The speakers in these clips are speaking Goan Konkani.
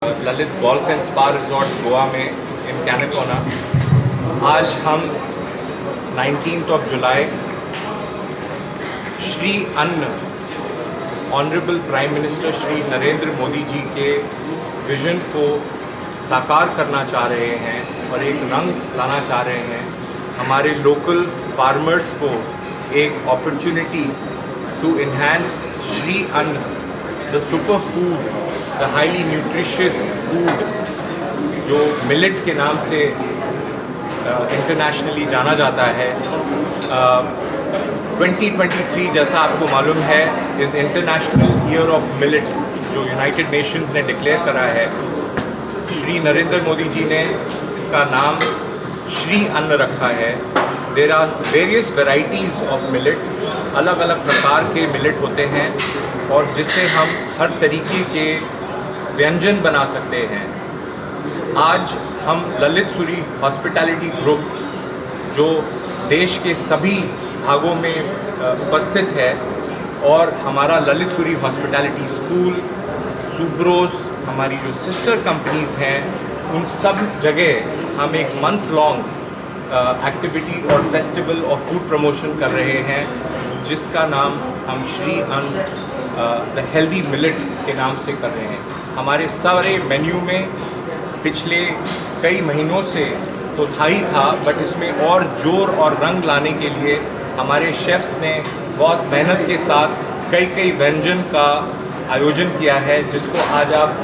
Lalit golf and spa resort Goa में इन कैनकोना आज हम 19th of July Shri Anna honourable prime minister Shri Narendra Modi ji के विजन को साकार करना चाह रहे हैं और एक रंग लाना चाह रहे हैं। हमारे लोकल फार्मर्स को एक opportunity to enhance Shri Anna, the super food, the highly nutritious food जो मिलेट के नाम से इंटरनेशनली जाना जाता है। 2023 जैसा आपको मालूम है is international year of millet जो यूनाइटेड नेशंस ने डिक्लेयर करा है। श्री नरेंद्र मोदी जी ने इसका नाम श्री अन्न रखा है। There are various varieties of millets, अलग अलग प्रकार के मिलेट होते हैं और जिससे हम हर तरीके के व्यंजन बना सकते हैं। आज हम ललित सूरी हॉस्पिटैलिटी ग्रुप जो देश के सभी भागों में उपस्थित है और हमारा ललित सूरी हॉस्पिटैलिटी स्कूल, सुब्रोस, हमारी जो सिस्टर कंपनीज़ हैं, उन सब जगह हम एक मंथ लॉन्ग एक्टिविटी और फेस्टिवल और फूड प्रमोशन कर रहे हैं जिसका नाम हम श्री अन्न the healthy millet के नाम से कर रहे हैं। हमारे सारे मेन्यू में पिछले कई महीनों से तो था ही था, बट इसमें और जोर और रंग लाने के लिए हमारे शेफ्स ने बहुत मेहनत के साथ कई कई व्यंजन का आयोजन किया है जिसको आज आप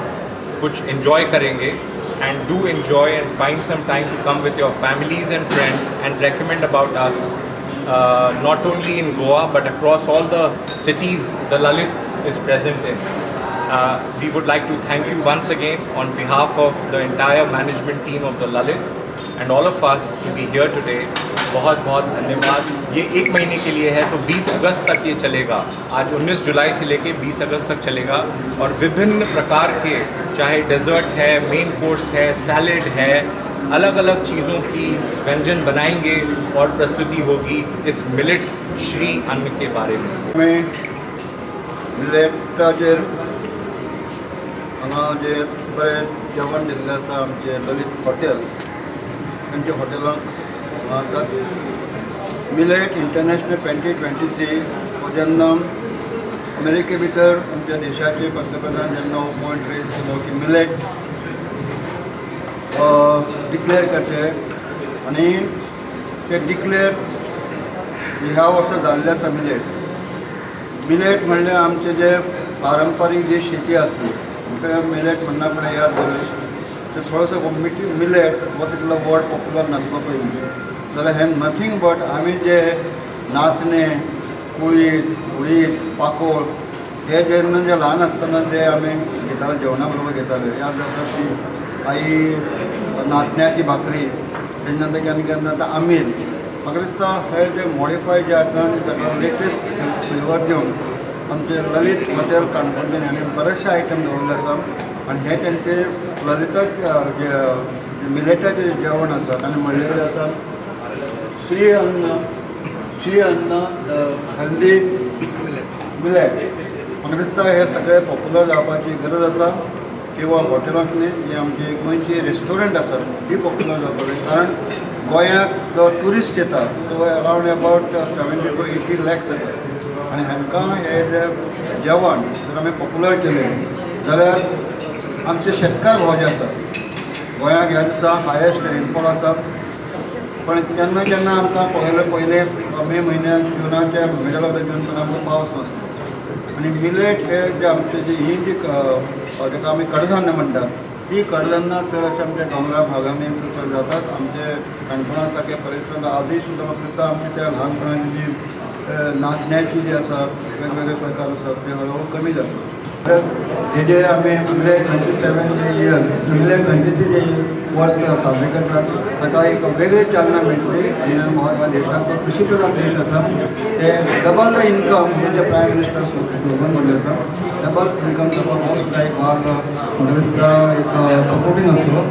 कुछ एंजॉय करेंगे। And do enjoy and find some time to come with your families and friends and recommend about us not only in Goa but across all the cities the Lalit is present in. We would like to thank you once again on behalf of the entire management team of the Lalit and all of us to be here today. बहुत बहुत धन्यवाद। ये एक महीने के लिए है तो 20 अगस्त तक ये चलेगा। आज 19 जुलाई से लेके 20 अगस्त तक चलेगा और विभिन्न प्रकार के, चाहे डेजर्ट है, मेन कोर्स है, सैलेड है, अलग अलग चीज़ों की व्यंजन बनाएंगे और प्रस्तुति होगी इस मिलेट श्री अन्न के बारे में। मिलेटाचेर हांगा जे बरें जेवण दिल्लें आसा आमचें ललित हॉटेल, तांच्या हॉटेलाक हांगा आसात। मिलेट इंटरनॅशनल 2023 हो जेन्ना अमेरिके भितर आमच्या देशाचे पंतप्रधान जेन्ना हो पॉयंट रेज केलो की मिलेट डिक्लेअर करचें आनी ते डिक्लेअर ह्या वर्सा जाल्लें आसा। मिलेट मिलेट म्हणल्यार आमचे जे पारंपारीक जी शेती आसली, आमकां मिलेट म्हणना फुडें याद जाली ते थोडोसो मिलेट हो तितलो वर्ड पॉप्युलर नासलो पयलीं, जाल्यार हें नथींग बट आमी जे नाचणे, कुळीद, उडीद, पाकोळ हे जेन्ना जे ल्हान आसतना जे आमी घेताले, जेवणा बरोबर घेताले, याद जाता की आई नाचण्याची भाकरी, तेच्या नंतर केन्ना केन्ना आतां आमील। म्हाका दिसता हे जे मॉडिफाय जे आसा आनी ताका लेटेस्ट फ्लेवर दिवन आमचे ललित हॉटेल काणकोणच्यान हांणी बरेचशे आयटम दवरिल्ले आसा आनी हे तेंचे ललिताक जे मिलेटाचें जेवण आसा ताणें म्हणलेलें आसा Shri Anna, Shri Anna the healthy millet. म्हाका दिसता हे सगळे पॉप्युलर जावपाची गरज आसा किंवा हॉटेलांत न्ही, जी आमची गोंयची रेस्टॉरंट आसा ती पॉप्युलर जावपाक जाय, कारण गोंयांत जो ट्युरिस्ट येता तो अरावंड अबावट 70 to 80 lakhs येता आनी हांकां हे जे जेवण जर आमी पॉप्युलर केलें जाल्यार आमचे शेतकार भाव जे आसा गोंयांत ह्या दिसा हायेस्ट रेनफॉल आसा, पण केन्ना केन्ना आमकां पळयलें पयलें मे म्हयन्याक जुनाच्या मिडल ऑफ the जून पर्यंत आमकां पावस नासलो आनी मिलेट हे जे आमचे जी ही जी जाका आमी कडधान्य म्हणटात ही कडधान्यां चड अशें आमच्या दोंगरा भागांनी चड जातात। आमचे काणकोणा सारक्या परिसरांत आजूय सुद्दां म्हाका दिसता आमची त्या ल्हानपणाची जी नाचण्याची जी आसा वेगवेगळे प्रकार आसात ते हळूहळू कमी जातात। हे जे आमी मिलेट 27 जे इयर, मिलेट 23 जे वर्स साजरे करतात ताका एक वेगळी चालना मेळटली आनी ह्या देशाचो कृशी प्रधान देश आसा ते डबल the income हे जे प्रायम मिनिस्टर स्लोगन म्हणलें आसा डबल इनकम जावपाक हो सुद्दां एक भाग म्हाका दिसता एक सपोर्टींग आसतलो।